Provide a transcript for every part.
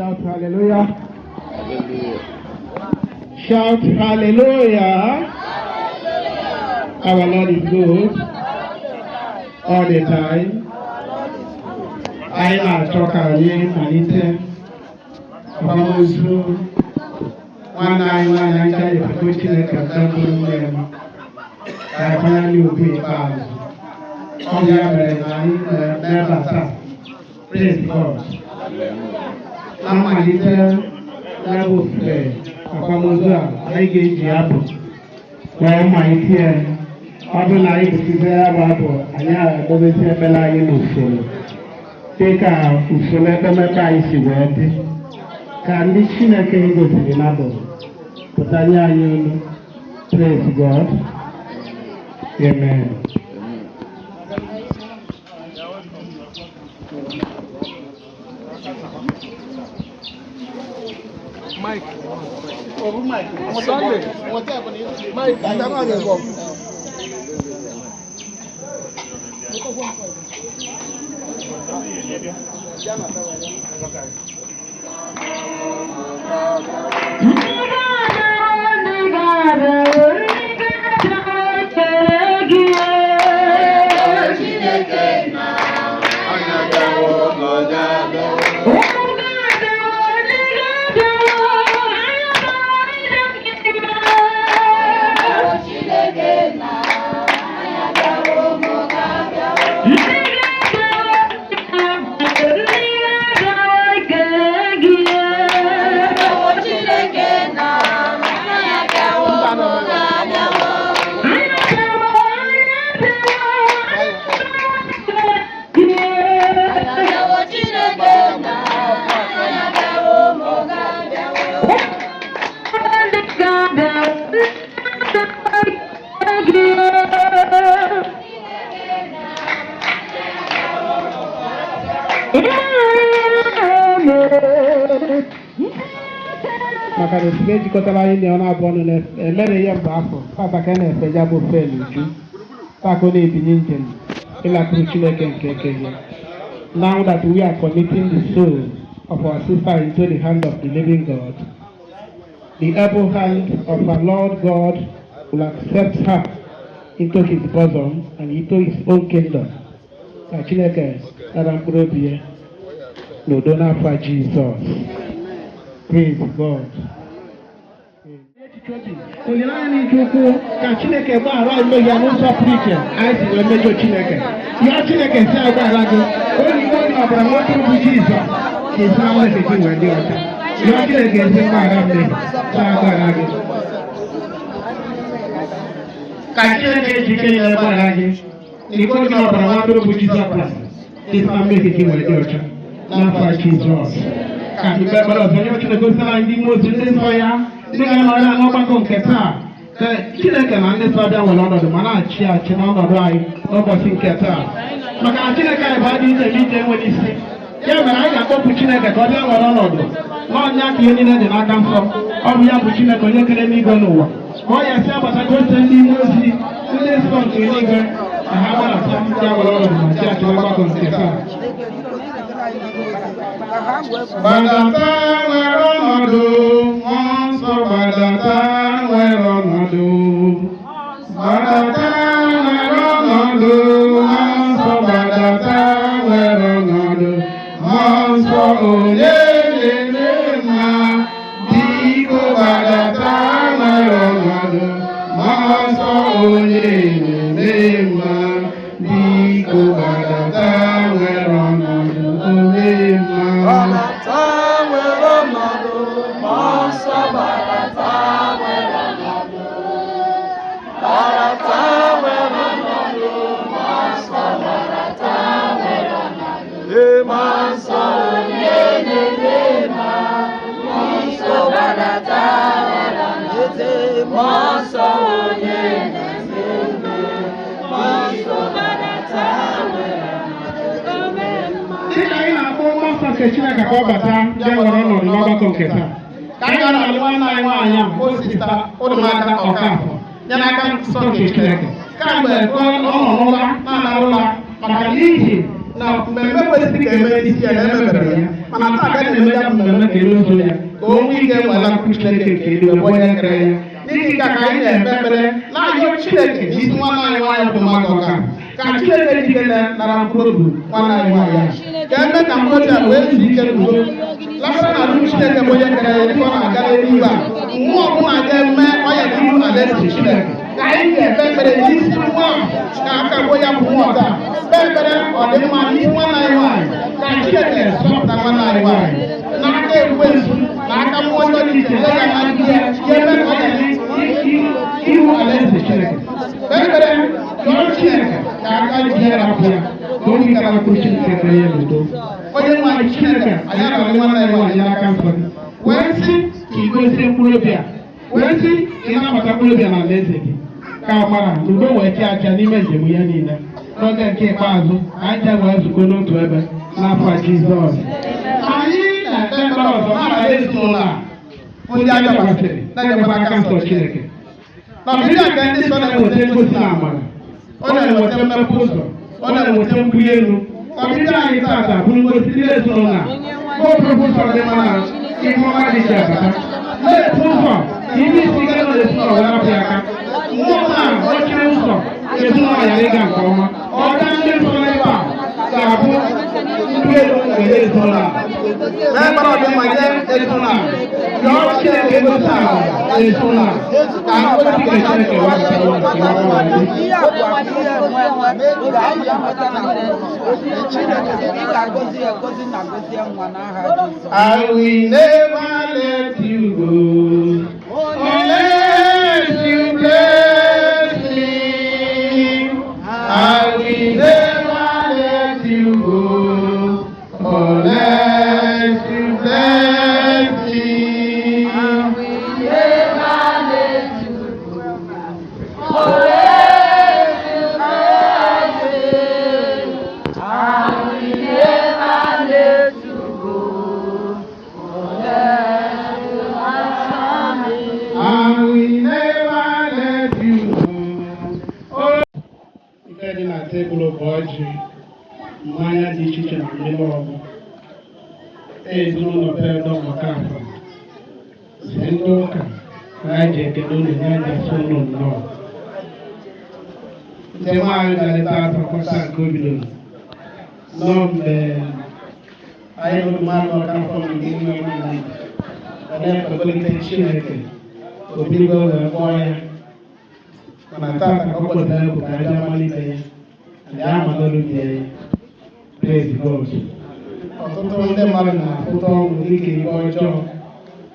Shout hallelujah. Shout hallelujah. Our Lord is good all the time. Anyị na-achọ ka anyị malite akwamozu nwanne anyị nwaanyị anyị ji efego Chineke mgbe mbụ nne m ka anyị kwanyere ya ugwu ikpeazụ. Ọ bụ ya mere na anyị na-ebe a taa. Praise God. Na mmalite ya bụ ofufe akwamozu a, anyị ga-eji abụ wee malite ya. Ọ bụrụ na anyị bụsizie ya bụ abụ, anyị akpọbezi ekpere anyị n'usoro dịka usoro ekpemekpe anyị si wee dị. Ka ndị Chineke goziri n'abụ pụta nye anyị olu. Praise God. Amen. Mike. Sunday. Mike. Maka na ofufe jikọtara anyị na ọ na-abụ ọnụ na-emere ya mgbe afọ tata ka a na-efe ya bụ ofe n'uju taa ka ọ na-ebinye njem ịlakwuru Chineke nke ekenye. Now that we are committing the soul of our sister into the hand of the living God, the able hand of our Lord God will accept her into his bosom and into his own kingdom. Ka Chineke nara mkpụrụ obi ya n'udo n'afa Jizọs. Praise God. Olileanya na ije ukwu ka Chineke gbaghara anyị mmehie n'ụzọ pụrụ iche anyị si wee mejọ Chineke. Yọọ Chineke si agbaghara gị. Onyinye onye ọbara nwoke bụ Jizọs ka esi na mmehie gị wee dị ọcha. Yọọ Chineke ezi mgbaghara mmehie ka agbaghara gị. Ka Chineke jike ya gbaghara gị. N'iko gị ọbara nwa bụ Jizọs Kraịst ka esi na mmehie gị wee dị ọcha n'afa Jizọs. Ka anyị kpee ekpere ọzọ nye Chineke osara anyị ndị mmụọ ozi ndị nsọ ya ndị ga-anọrọ ya n'ọgbakọ nke taa. Ka Chineke na ndị nsọ bịa nwere ọnọdụ ma na-achị achị n'ọnọdụ anyị n'ụbọchị nke taa. Maka na Chineke anyị bụ adị ije ije enweghị isi. Ya mere anyị ga-akpọpụ Chineke ka ọ bịa nwere ọnọdụ n'ọnya ka ihe niile dị n'aka nsọ. Ọ bụ ya bụ Chineke onye kere n'igwe n'ụwa. Ka ọ ya si agbata ka ose ndị mmụọ ozi ndị nsọ nke eluigwe ka ha gbadata ya nwere ọnọdụ ma chi achị n'ọgbakọ nke taa. Gbadata nwere ọnọdụ, mmụọ nsọ gbadata nwere ọnọdụ. Gbadata nwere ọnọdụ, mmụọ nsọ gbadata nwere ọnọdụ. Mmụọ nsọ onye na-eme mma, biko gbadata nwere ọnọdụ. Mmụọ nsọ onye na-eme mma, biko gbadata nwere ọnọdụ onye mma. Gbadata nwere ọnọdụ, mmụọ nsọ gbadata nwere ọnọdụ. Gbadata nwere ọnọdụ, mmụọ nsọ gbadata nwere ọnọdụ. Mmụọ nsọ onye na-eme mma, mmụọ nsọ gbadata nwere ọnọdụ. Mmụọ nsọ onye na-eme mma, mmụọ nsọ gbadata nwere ọnọdụ. Dịka anyị na-akpọ mmụọ nsọ nke Chineke ka ọ bata bịa nwere ọnọdụ n'ọgbakọ nke taa. Ka anyị na-alụ nwanne anyị nwaanyị a bụ Sister Ụdụmaka Ọkafọ ya n'aka nsọ nke Chineke. Kamgbe ka ọ nọ n'ụra na-alarụ ụra maka n'ihi Na mmemme kwesịrị ka eme n'isi ya na emebere ya, mana taa ka na-eme ya bụ mmemme ka elu ụzọ ya, ka o nwee ike nwelakwuru Chineke nke eluigwe, bụ onye kere ya. N'ihi nke a ka anyị na-ekpe ekpere na-ayọ Chineke n'isi nwanne anyị nwaanyị bụ mmadụ ọka, ka Chineke dị ike nara mkpụrụ obi nwanne anyị nwaanyị a, ka eme ka mkpụrụ obi a wee zuo ike n'udo labara na alụ Chineke bụ onye kere ya, dịka ọ na-aga n'eluigwe a. Mmụọ ọbụla ga-eme ọya n'ihu alaeze Chineke, ka anyị ga-ekpe ekpere n'isi nwa a, ka aka gbuo ya bụ mmụọ taa. Kpee ekpere ọdịmma n'isi nwanne anyị nwaanyị, ka Chineke zọpụta nwanne anyị nwaanyị n'aka ekwensu na aka mmụọ ọjọọ dị iche, ya na ndị ya ya eme ka ọ ghara ihu alaeze Chineke. Kpee ekpere, yọọ Chineke ka aka ji ya rapụ ya, ka o nwee ike lakwuru Chineke kere ya n'udo. Onye nwe anyị Chineke, anyị ararị nwanne anyị nwaanyị n'aka nsọ gị, wee sị ka ị gozie mkpụrụ obi a, wee sị ka ị nabata mkpụrụ obi a n'ala eze gị, ka amara na udo wee chi acha n'ime njem ya niile. N'oge nke ikpeazụ, anyị ji wee zukọ n'otu ebe n'afọ a Jizọs. Anyị na-ekpe ekpere ọzọ n'ala ezinụlọ a bụ ndị a bịakwasịrị na-enyekwa aka nsọ Chineke. Na ọbịbịa nke ndị nsọ na-eweta ngozi na amara, ọ na-eweta mmepe ụzọ, ọ na-eweta mbuli elu. Ọbịbịa anyị tata bụrụ ngozi ndị ezinụlọ a, ka o bụrụ ụzọ dị mma na ihe ọma dị iche abata, na-ebu ụzọ ka ihe isi ike nọ n'ezinụlọ wee rapụ ya aka. Mmụọ ọbụla nọchiri ụzọ ezinụlọ ghara ịga nke ọma, ọ gaa ndị nsọ n'ebe a ga-abụ ndị elu were ezinụlọ a. N'ekpere ọdịmma nye ezinụlọ a, yọọ Chineke egosi ala ezinụlọ a, ka ngozi nke Chineke wepụtara ụlọ nke ọma wee dị. Ihe a bụ akụ ihe enwe enwe ka anyị ga-enweta na Chineke ị ga-agọzi ya, gozi na gozie nwa n'aha Jizọs. I will never let you go unless you bless me. I will never let you go unless you bless me. I will never let you go unless you bless me. I will never let you go unless you answer me. I will never let you go. Oh. Ife dị na tebụl bụ ọjị, mmanya dị iche iche na mmiri ọgwụ. Ezinụlọ Pedro Ọkafọ si ndị ụka na anyị ji ekele unu nye anyị, asị unu nnọọ. Njem anyị ga-eleta akwata nke o bidoro nọọ mgbe anyị hụrụ mmadụ Ọkafọ mgbe ime nwanne ọ na-ekpekọrịta Chineke obigo wee kpọọ ya, mana tata ka ọ kpọtara bụ ka anyị malite ya, anyị amadolu ya. Praise God. Ọtụtụ ndị mmadụ na-afụta ọnwụ dịka ihe ọjọọ,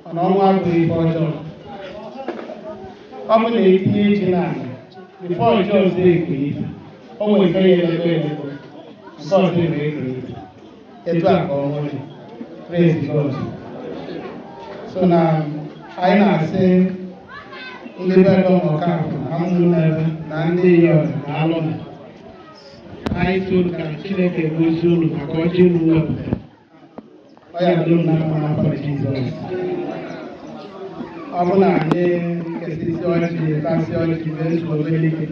mana ọnwụ abụghị ihe ọjọọ. Ọ bụ na etinye ji n'ala before ji ọzọ ekulite, o nwere nke ya elebe elebe, nke ọzọ eme ekulite. Etu a ka ọnwụ dị. Praise God. So na anyị na-asị ndị be Ọkafọ na ụmụnne ebe na ndị yọrọ na alụmụ anyị tụrụ, ka Chineke gozie unu maka ọjị unu wepụtara. Ọ ya dum na mma n'afọ Jizọs. Ọ bụ na anyị kesịsị ọjị, tasị ọjị, wee zuo obere ike,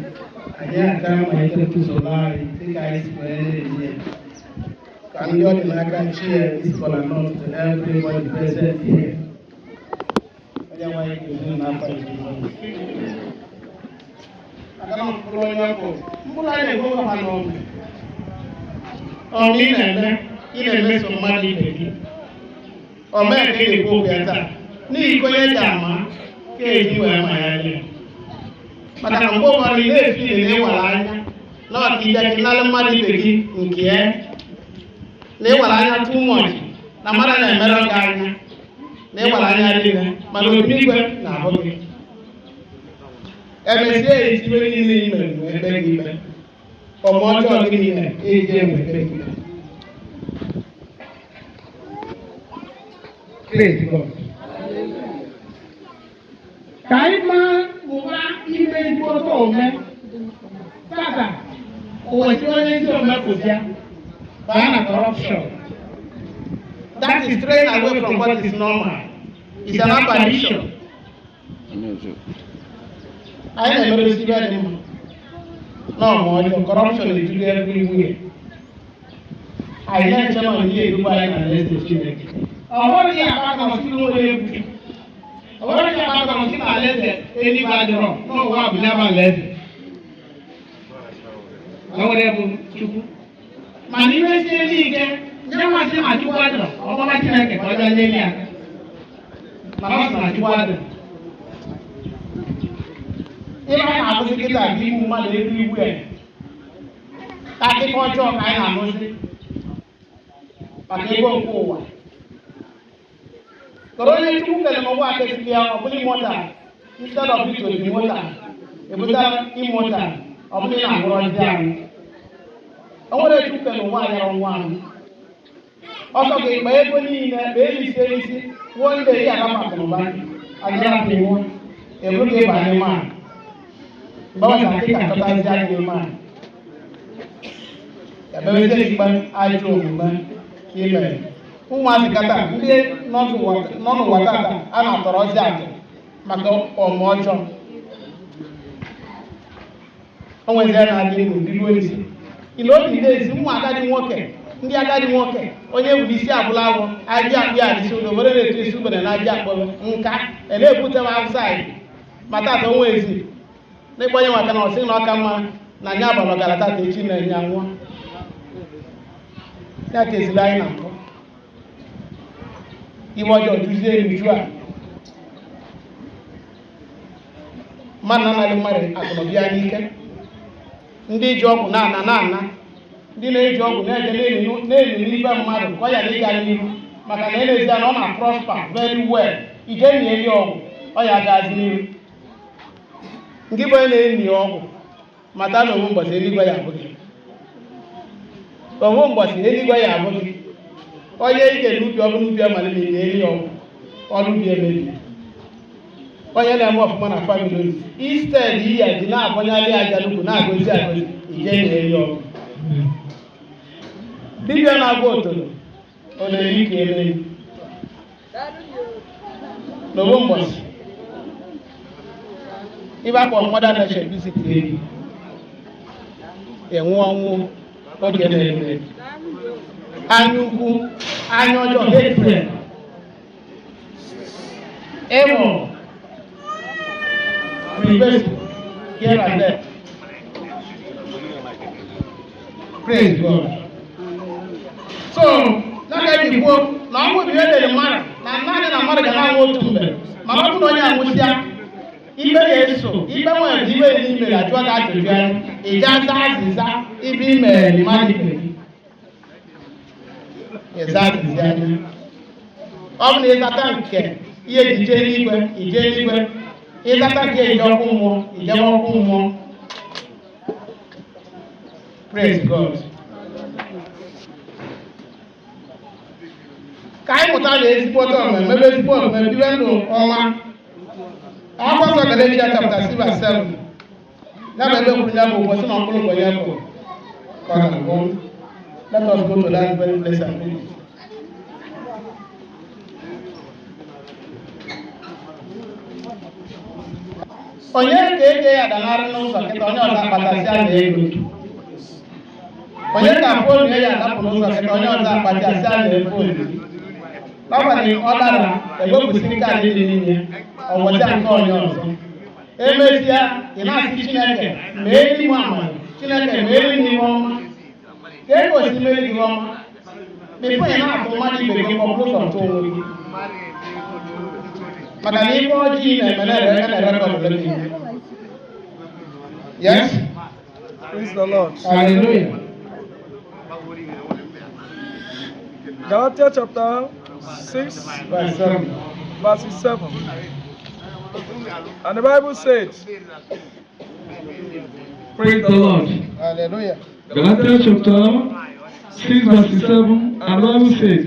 anyị aga malite usoro anyị dịka anyị si wee na-eji ya. Ka ndị ọ dị n'aka chi ya is kola nut to everybody present here. Onye nwe anyị gozie unu n'afọ Jizọs. Maka na mkpụrụ onye ọkụ mkpụrụ anyị na-ekwu ọkwa n'ọnụ ọ ị na-eme, ị na-emeso mmadụ ibe gị o mee ka ị na-ekwu okwu ya taa, n'ihi ka onye ji ama ka eji wee ma ya lee. Maka na mgbe ụfọdụ ị na-efi na ịwara anya na ọka ije gị nalụ mmadụ ibe gị nke ya, na ịwara anya too much, na mmadụ na-emerụ gị anya na ịwara anya niile, mana obi igwe na-abụ gị emesie ya etiwe niile i mere wee kpee gị ikpe ọma ọjọọ gị niile eji enwe kpee gị ikpe. Praise God. Ka anyị maa ụwa ime ezigbo omume tata, ụwa si onye ezi omume pụzia baa na corruption. That is straying away from what is normal. It's an apparition. Anyị na-emerezi ibe dị mma n'ọma ọjọọ. Corruption ejugo everywhere. Anyị na-eche na ihe erugbo anyị na alaeze Chineke. Ọ bụrụ ya akpata ọsị na nwere egwu, ọ bụrụ ya akpata ọsị na alaeze eluigwe adịrọ n'ụwa bụ ya bụ alaeze. O nwere bụ Chukwu. Mana iwe sie ike, nye nmasị na Chukwu adịrọ, ọ gbaba Chineke ka ọ bịa nye ya aka. Mana ọ sị na Chukwu adịrọ. Ihe anyị na-abụzi kịta bụ igbu mmadụ elu igbu ya. Akụkọ ọjọọ ka anyị na-anụzi maka ego nke ụwa. Kọrọ onye Chukwu kere n'ụwa kesịrị ya, ọ bụrụ immortal, instead of it to be mortal, ebute immortal, ọ bụrụ ị na-anwụrọzi anwụ. O nwere Chukwu kere n'ụwa ya ọnwụ anwụ. Ọsọ gị kpaa ego niile, kpee elisi elisi, one day ya arapụ akụnụba, agara iwu, eburu gị banye ma. Mgbe ọ ga-adị ka chọtazi gị ma. Ebewezie ikpe ajọ omume ime. Ụmụazị kata ndị nọ n'ụwa tata a na-atọrọzi atọ maka ọmụ ọjọọ. O nwezie na-adị ndụ ndị ruo isi. Ile obi ndị ezi ụmụ agadi nwoke, ndị agadi nwoke, onye bụ isi abụla agwọ, aja akpị adịsị ụlọ, were na-etu isi ugbene na aja akpọrọ nka, e na-ebute m outside. Ma tata onwe ezi. N'ịkpọnye maka na ọ sị na ọ ka mma na anya abalị gara tata echi na-enye anwụọ. Ya ka ezili anyị na mpụ. Iwe ọjọọ juzie n'uju a. Mmadụ na-anaghị mmadụ akụnụba ya n'ike. Ndị ji ọgwụ na-ana na-ana. Ndị na-eji ọgwụ na-eje na-eni n'ibe mmadụ ka ọ ghara ịga n'ihu maka na elezie na ọ na-prosper very well. Ije na-eli ọgwụ, ọ ya gazi n'ihu. Nke bụ onye na-eni ọgwụ, mata na owu mbọsị eluigwe ya abụ gị. Owu mbọsị eluigwe ya abụ gị. Onye ike n'ubi ọ bụ n'ubi amalite na-eli ọgwụ, ọrụ ubi emebi. Onye na-eme ọfụma na family, instead iyi ji na-abọnyalị aja n'ukwu na-agọzi agọzi, ije na-eri ọgwụ. Dibịa na-agwa otolo, ọ na-eri ka emeri. N'owu mbọsị, ibe akpọ mother nature visit eri, enwe ọnwụ oge na-eme. Anya ukwu, anya ọjọọ, hatred, evil, pervasive here and there. Praise God. So, n'aka ji kwuo na ọnwụ bụ ihe dere mmadụ na naanị na mmadụ ga na-anwụ otu mgbe, mana ọ bụrụ na onye anwụsịa, ikpe ga-eso. Ikpe nwere iwe n'ime ajụọ gị ajụjụ ya, ị ga aza azịza ibe i mere mmadụ ibe gị. Ịza azịza anya. Ọ bụ na ịzata nke ihe ji jee n'igwe, ije n'igwe. Ịzata nke eji ọkụ mmụọ, ijebe ọkụ mmụọ. Praise God. Ka anyị mụta na ezigbo omume, mebe ezigbo omume, biwe ndụ ọma. Akwụkwọ nsọ Galatia chapter 6 verse 7. Ya bụ ebe kwuru ya bụ ụbọchị na mkpụrụ ụbọchị ya bụ ka ọ ga-agwụ. Let us go to that very place and read it. Onye ka ego ya danarị n'ụzọ kịta, onye ọzọ akpatasịa na ego. Onye ka phone ya adapụ n'ụzọ kịta, onye ọzọ akpatasịa na phone. N'agbanyeghị ọ dara, ewepụsị nke a dị n'ime ya, ọ gwọzịa nke onye ọzọ. Emesịa, ị na-asị Chineke, mee m amara, Chineke mee m ihe ọma. Ka e gosi mmeri gị ọma. Before ị na-atụ mmadụ ibe gị, ọ bụrụ ụzọ tụọ onwe gị. Maka na ife ọjọọ ị na-eme na-erekọdụ gị ihe. Yes? Praise the Lord. Hallelujah. Galatians chapter 6, Verse 7. verse 7. And the Bible says, Praise the Lord. Hallelujah. Galatians chapter 6, verse 7, and the Bible says,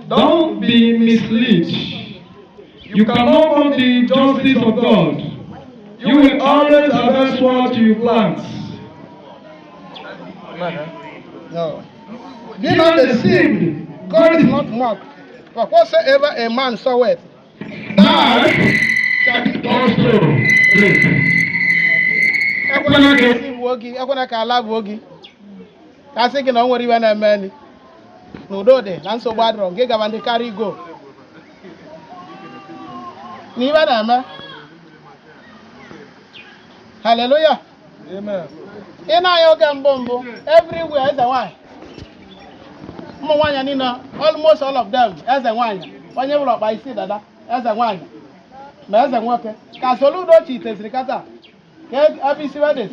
"Don't be misled. You cannot mock the justice of God. You will always harvest what you plant." No. "Be not deceived. God is not mocked. For whatsoever a man soweth, that shall he also reap." Ekwena ka esi gbuo gị, ekwena ka ala gbuo gị. Ka a sị gị na o nwere iwe na-eme ni. Na udo dị na nsogbu adịrọ nke gaba ndị karị go n'ibe na-eme. Haleluya. Amen. Ị na-anya oge mbụ mbụ, everywhere eze nwanyị, ụmụ nwaanyị niile, almost all of them eze nwanyị, onye bụrụ ọkpa isi dada eze nwanyị, ma eze nwoke ka Soludo chiteziri kata ka ebe isi wedị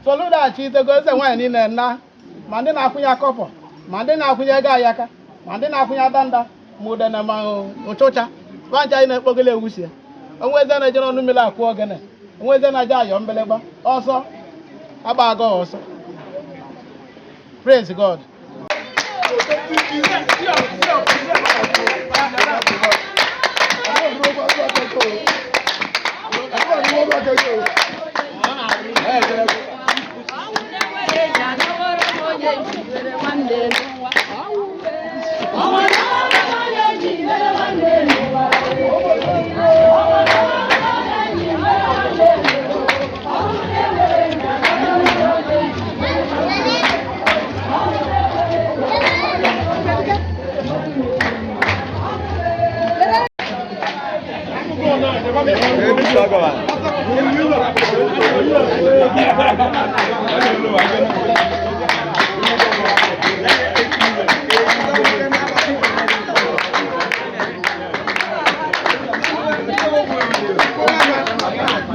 Soludo achitego eze nwanyị niile na ma ndị na-akwụnye akọpọ, ma ndị na-akwụnye ego ayaka, ma ndị na-akwụnye adanda, ma udene, ma ụchụcha nwancha anyị na-ekpogele ewusi ya. Onwe eze na-eje n'ọnụ mmiri akwụ ogene, onwe eze na-aje ayọ mgbịlịgba ọsọ agba agọ ọsọ. Praise God.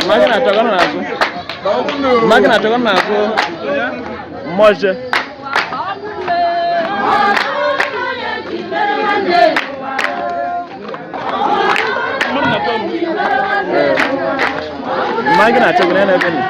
Mmadụ na-achọkọ n'azụ. Mmadụ na-achọkọ n'azụ. Mmọje. Mmadụ na-achọkọ n'ebe nọ.